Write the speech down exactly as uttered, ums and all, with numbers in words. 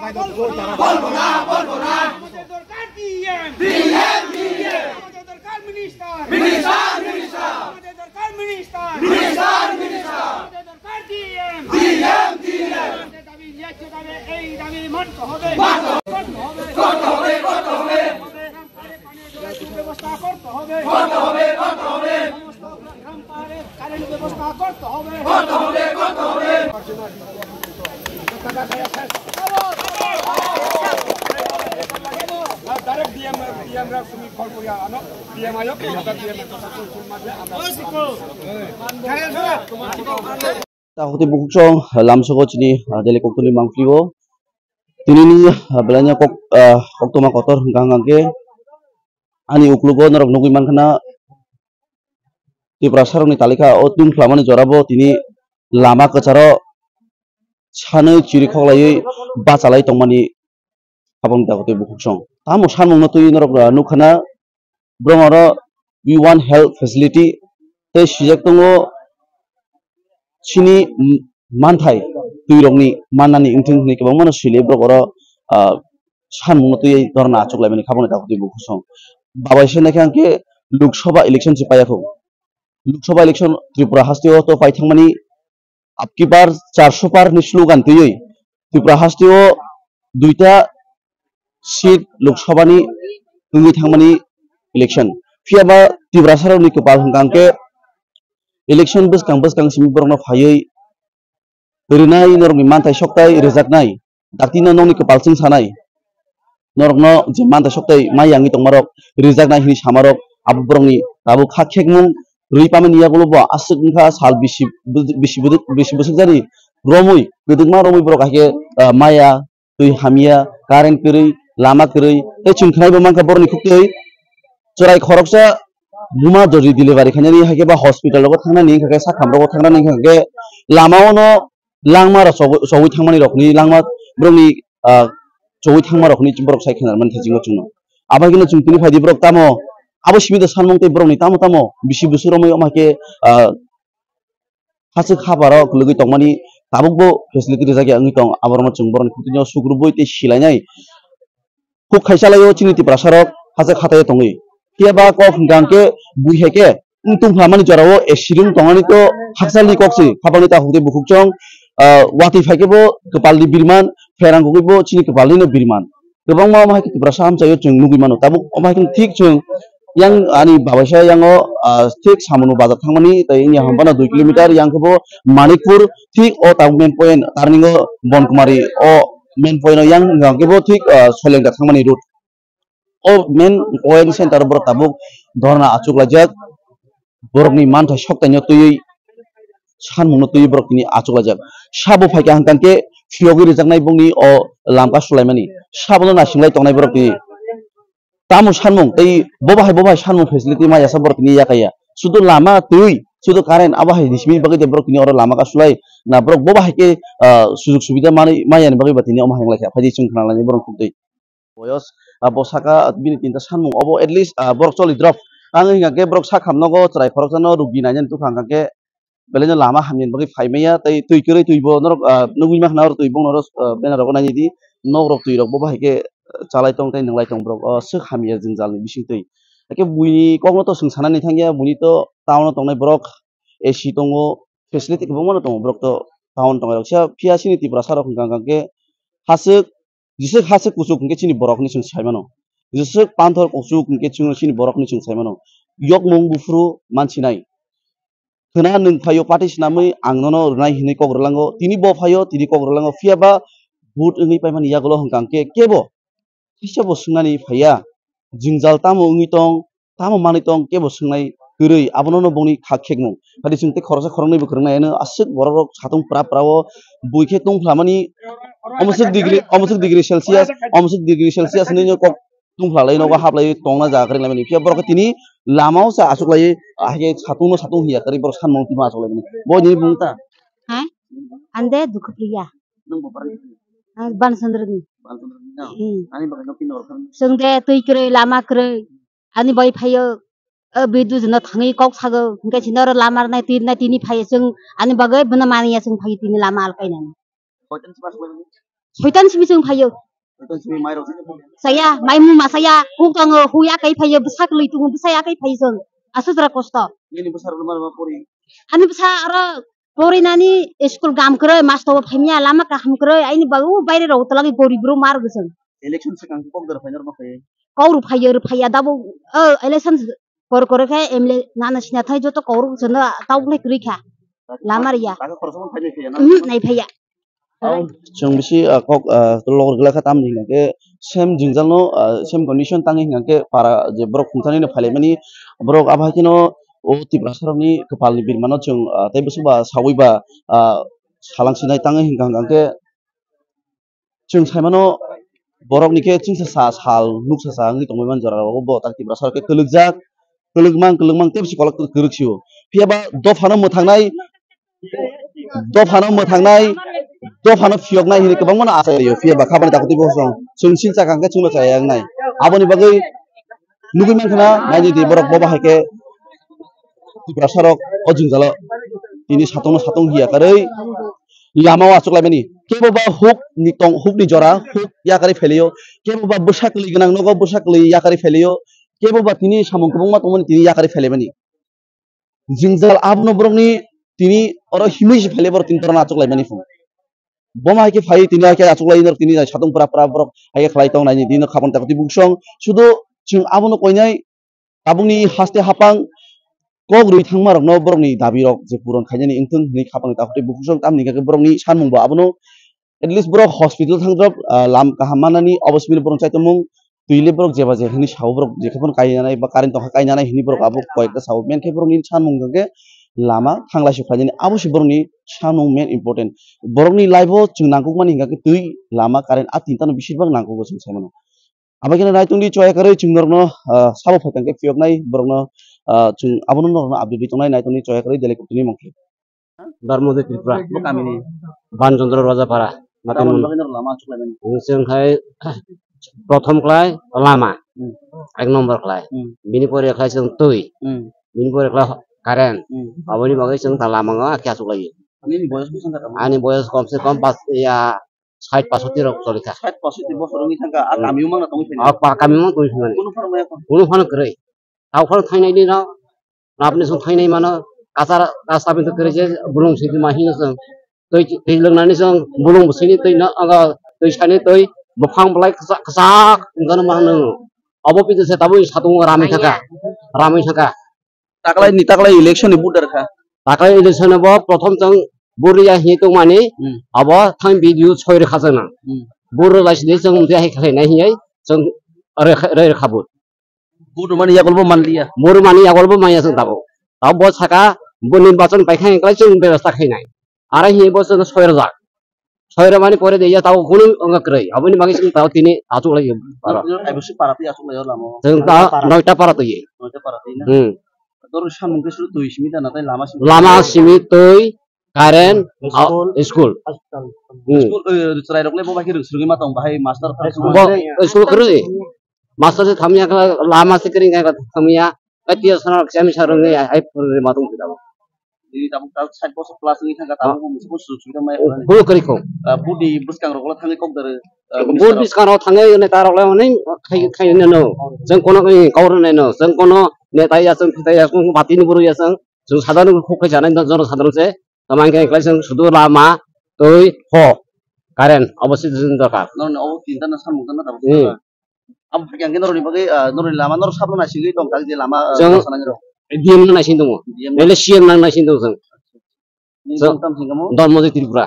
কল্পনা, কল্পনা। আমাদের দরকার DM. DM, DM. আমাদের দরকার মিনিস্টার। Minister, minister. আমাদের দরকার মিনিস্টার। Minister, minister. আমাদের দরকার ডিএম। DM, DM. আমাদের দাবি, ন্যায্য দাবি, এই দাবি মানতে হবে। মানতে হবে। করতে হবে। করতে হবে, করতে হবে। কারেন্ট ব্যবস্থা করতে হবে। করতে হবে, করতে হবে। সমস্ত গ্রাম পাহাড়ে কারেন্ট ব্যবস্থা করতে হবে। করতে হবে, করতে হবে। Direct ডিএম, ডিএম রা তুমি কল করিয়া আনো, ডিএম আয়ো, DM. Takhuk tei bukhuk song lamsogo chini, ah, daily koktwmani mangpili o. Tini ni, ah, belai no kok, ah, koktwma kotor hwnkha hwnkha khe ani uklogo norok nugwi mankha na Tiprasa rokni talika o tungphlamani jora bo tini lama kwcharo sanwi chiri khoklaiwi bachalai tongmani. Aboni takhuk tei bukhuk song. Tamo sanmungno twi norok, ah, nukha na, borok oro we want health facility tei swijak tongo chini, mm, manthai twirokni mannani wngthung hinwi kwbangmano swilwi borok oro, ah, sanmungno twiwi dhorna achuklaimani kha boni takhuk tei bukhuk song. Babai se naikhe ang khe Lok Sabha election se paiya kho. Lok Sabha election Tripura hasteo to pai thangmani Ab ki bar charso par ni slogan twiwi Tripura hasteo duita seat Lok Sabha ni wngwi thangmani election. Phiya ba Tiprasa rokni kwpal hwnkha hwnkhe election bwskang bwskang simi borokno phaiwi rwnai norokni manthai soktai rwjaknai. Dakti no nokni kwpal chwng sanai. Norokno je manthai soktai mai yangwi tongmarok rijak nai hinwi samarok abo borokni tabuk kha khekmung rwi pamani yagulo bo aswk wngkha sal bisi bisi bisi bwswk jani romwi kwdwkma romwi borok hai khe, ah, maya twi hamya current kwrwi lama kwrwi tei chwng khwnai bo mankha borokni khuktwi chwrai khoroksa buma jodi delivery khainani hai khe ba hospital rogo thangnani wngkha khe sakhamrogo thangnani wngkha khe lama ono langma rok chogwi, chogwi thangmani rokni langma borokni, ah, chogwi thangma rokni borok sai khwnarmani thai chwngno chwngno. Abo hai kheno chwng tini phaidi borok tamo abo simi da sanmung tei borokni tamo tamo bisi bwswk romwi omo hai khe, ah, hachwk haparo kwlwgwi tongmani tabukbo facility rijak ya wngwi tong, aborokno chwng borokni khukti no sukrubwi tei silainai. Huk khaisa laio chini Tiprasa rok hachwk hatai tongwi. Phiya ba kok hwnkha hwnkhe bui hai khe wng tongpha mani jora o accident tongmani to hakchal ni kok se khapang ni takhuk tei bukhuk chong, ah, watwi phai khe bo kwpal ni birman pherang kugui bo chini kwpal ni no birman. Kwbangma omo hai khe Tiprasa amchaio chwng nugui mano. Tabuk omo hai khe thik chwng yang ani babaisa yang o, ah, thik Samunu bazar thangmani tei wngya hwnba no dui kilometer yang khe bo Manikpur thik o tabuk main point turning o Bonkumari o main point o yang hwnkha khe bo thik, ah, Soilengta thangmani road. O main point center borok tabuk dhorna achuklaijak, borokni manthai soktaino twiwi sanmungno twiwi borok tini achuklaijak. Sabo phaikha hwnkha khe phiyogwi rijaknai bongni o lamka sulaimani, sabono naisinglai tongnai borok tini. Tamo sanmung tei bo bahai bo bahai sanmung facility maya sa borok tini yakaya. Sudu lama twi, sudu current abo hai ni simi bagwi de borok tini oro lama kasulai. Na borok bo bahai khe, ah, sujug subida manwi maya ni bagwi ba tini omo hai wnglaikha. Phaidi chwng khna lainai borok khuk twi. Boyos, ah, bo saka, ah, bini tinta sanmung obo at least, ah, borok choli drop. Ang hingka khe borok sakhamnogo chwrai khoroksano rugi nainani tukha hwnkha khe belai no lama hamya ni bagwi phai maya tei twi kwrwi twi bo norok, ah, nugwi mankha na oro twi bongno oro, ah, banner rogo nainidi nok rok twi rok bo bahai khe, ah, chalai tong tei nwnglai tong borok, ah, swk hamya jwngjal ni bising twi. Hakhe buini kokno to chwng sanani thangya, buini to town o tongnai borok A C tongo, facility kwbangma no tongo borok to town tongnai rok phiya chini Tiprasa rok hwnkha hwnkha khe haswk Jiswk haswk kuchuk hwnkhe chini borok hinwi chwng sai mano. Jiswk panthor kuchuk hwnkhe chwng chini borok hinwi chwng sai mano. Yokmung buphuru mansinai. Khwna nwng phaio party swnamwi ang nono rwnai hinwi kok rwlango. Tini bo phaio, tini kok rwlango. Phiya ba vote wngwi paimani yagulo hwnkha hwnkhe kebo kisa bo swngnani phaiya. Jwngjal tamo wngwi tong, tamo manwi tong kebo swngnai kwrwi, abono no bongni kha khekmung. Hadi chwng tei khoroksa khoroknwi bo kwrwngnaino aswk borok rok satung pra pra o bui khe tongphlamani omo swk degree, omo swk degree Celsius, omo swk degree Celsius hinwi no kok tongphlalai nogo haplai tongna jaga kwrwnglaimani. Phiya borok khe tini lama o se achuklai, ah, hai khe satung no satung hiya kwrwi borok sanmung timo achuklaimani. Bo nini bumung ta? Ha? Ande Dukhupriya. Nwng bo para ni? Ah, Bansandra ni. Bansandra ni no? Hmm. Ani bagwi no pino rok. Chwng de twi kwrwi, lama kwrwi. Ani bai phaio, o bidus no thangwi kok sago, hwnkhe sini oro lama rwnai, twi rwnai, tini phaio chwng ani bagwi bono maniya chwng phaio tini lama alkainani. Koitan se pass khlai? Soitan simi chwng phaio. Soitan simi mai rok. Saya, mai muma saya, huk tongo, hui akai phaio, bwsa kwlwi tongo, bwsa akai phaio chwng. Aswk jora kosto. Nini bwsa rok ma ma pori. Ani bwsa aro porinani school gam kwrwi, master bo phaimya, lama kaham kwrwi, aini bagwi baire rok twlangwi gorib rok mar gw chwng. Election swkang kok dor phainai rok ma phai. Kok rw phaio, rw phaiya, dabo, o, election kor kor khe M L A nana sina thai joto kok rw chwngno tau bwlai kwrwi kha. Lama riya. Taka khoroksa phai nai phaiya na? Mhm, nai phaiya. Chwng bisi, ah, kok, ah, logor glak kha tamni hwnkhe same jwngjal no, ah, same condition tangwi hwnkhe para je borok khungthani no phailaimani borok abo hai kheno o Tiprasa rokni kwpal ni birma no chwng, ah, tei bwswk ba sawi ba, ah, salang sinai tangwi hwnkha hwnkhe chwng saimano borok ni khe chwngsa sa sal nuksa sa wngwi tongwi man jora rogo bo tak Tiprasa rok khe kwlwkjak kwlwkmang kwlwkmang tei bisi kolok kwrwk sio phiya ba dophano mwthangnai dophano mwthangnai, dophano phiyoknai hinwi kwbangmano achai rio, phiya ba khabani takhuk twibo song chwng sil chakha hwnkhe chwngno chaya wngnai. Aboni bagwi nugwi mankha na, naidi di borok bo bahai khe Tiprasa rok o jwngjalo tini satungno satung hiya karwi lama o achuk laimani. Kebo ba huk ni tong, huk ni jora huk yakarwi phailio, kebo ba bwsa kwlwi gwnang nogo bwsa kwlwi yakarwi phailio, kebo ba tini samung kwbangma tongmani tini yakarwi phailaimani. Jwngjal abono borokni tini oro himwi se phaile borok tini torano achuk laimani phung. Bono hai khe phai tini hai khe achuk lai norok tini jai satung pura pura borok hai khe khlai tong nai ni tini khabang tak twi buksong sudu chwng abono koinai tabukni haste hapang kok rwi thangma rokno borokni dabi rok je puron khainani wngthung hinwi khabang tak twi buksong tamni khe borokni sanmung bo abono at least borok hospital thangdrop, ah, lam kaham manani obo simi borok chaitomung twi le borok jeba je hinwi sao borok jekhe phano kainanai ba current tongkha kainanai hinwi borok abo koyekta sao main khe borokni sanmung hwnkhe lama thanglai suk khlainani abo se borokni sanmung main important borokni life o chwng nangkukmani hwnkha khe twi lama current a tinta no bising bak nangkugo chwng sai mano abo kheno naitongdi choya kwrwi chwng norokno, ah, sabo phaikha khe phiyoknai borokno, ah, chwng abono norokno update tongnai naitongdi choya kwrwi daily kuthuni mangkhli. Dharmodai Tripura. Bo kamini? Banjondro Rajapara. Tamoni Matanmon. Bagwi norok lama achuk laimani? Chwng khai prothom khlai lama. Hmm. Ek number khlai. Hmm. Bini pore khlai chwng twi. Hmm. Bini pore khlai current. Hmm. Aboni bagwi chwng ta lama o akhe achuk laio. Nini boyos bwswk wngkha tamo? Ani boyos kom se kom pas ya sait pasoti rok choli kha. Sait pasoti bosor wngwi thangkha, a Hmm. Kami o mangna tongwi phainai? A pa kami o mangna tongwi phainai. Kunu phano maya kho? Kunu phano kwrwi. Tao phano thainai ni no. Napni song thainai mano, kachar, kachar pinto kwrwi je bulung sidi ma hino song. Twi, twi lwngnani song, bulung bwswini twi no, aga, twi sani twi, buphang bwlai kwchak, kwchak, wngkano ma hwnwi. Obo pinto se tabuk satung ramwi thangkha, ramwi thangkha. Taklai ni, taklai election ni vote dar kha. Taklai election bo prothom chwng vote ya hi tongmani, Hmm. Abo thang video soi rwkha chwngno. Hmm. Vote rwlai sidi chwng mtwi hai khlai nai hi ai, chwng rwkha, rwkha vote. Vote mani yagol bo manliya. Vote mani yagol bo manya chwng tabuk. Tabuk bo saka bo nirbachon paikha hwnkhai chwng bebasta khainai. Aro hi bo chwng soi rwjak. Soi rwmani pore de ya tabuk kunu wngkha kwrwi. Aboni bagwi chwng tabuk tini achuk lai aro. Ai bo si para twi achuk lai lama. Chwng ta noita para twi. Noita para twi na? Hmm. Dor samung khe suru twi simi da na tai lama simi. Lama simi twi, current, school. Ah, school. Hospital. Hmm. School, eh, chwrai rok le bo bai khe rwng swrwngwi ma tong bahai master. Bo school kwrwi. Master se thamya kha, lama se kring kha thamya. Ka tiya sana kami sarung ya, ai pur ma tung tidak. Ini tabuk tabuk sait bosor plus ni thangka tabuk bo musuko su su mai. Bo kari ko. Ah, budi bwskang rok la thangwi kok dare. Ah, bud minister rok. Bwskang rok thangwi ne ta rok la mane khai khai ne no. Jeng kono kai kor ne no. Jeng kono ne ta ya jeng ta ya jeng bati ni buru ya jeng. Jeng sadar ko khai jana jeng sadar se. Tamang ke klai jeng sudu lama, twi, ho. Current, obo se jeng dorkar. No no, obo tinta na samung na tabuk. Hmm. Am phakya hwnkhe norokni bagwi, ah, norokni lama norok sabno naisingwi tong kha je lama, ah, Chwng bwsa nangwi rok. D M no naising tongo. D M. Belai C M nang naising tongo chwng. Nini Chwng mung tamo singkamo? Dharmodai Tripura.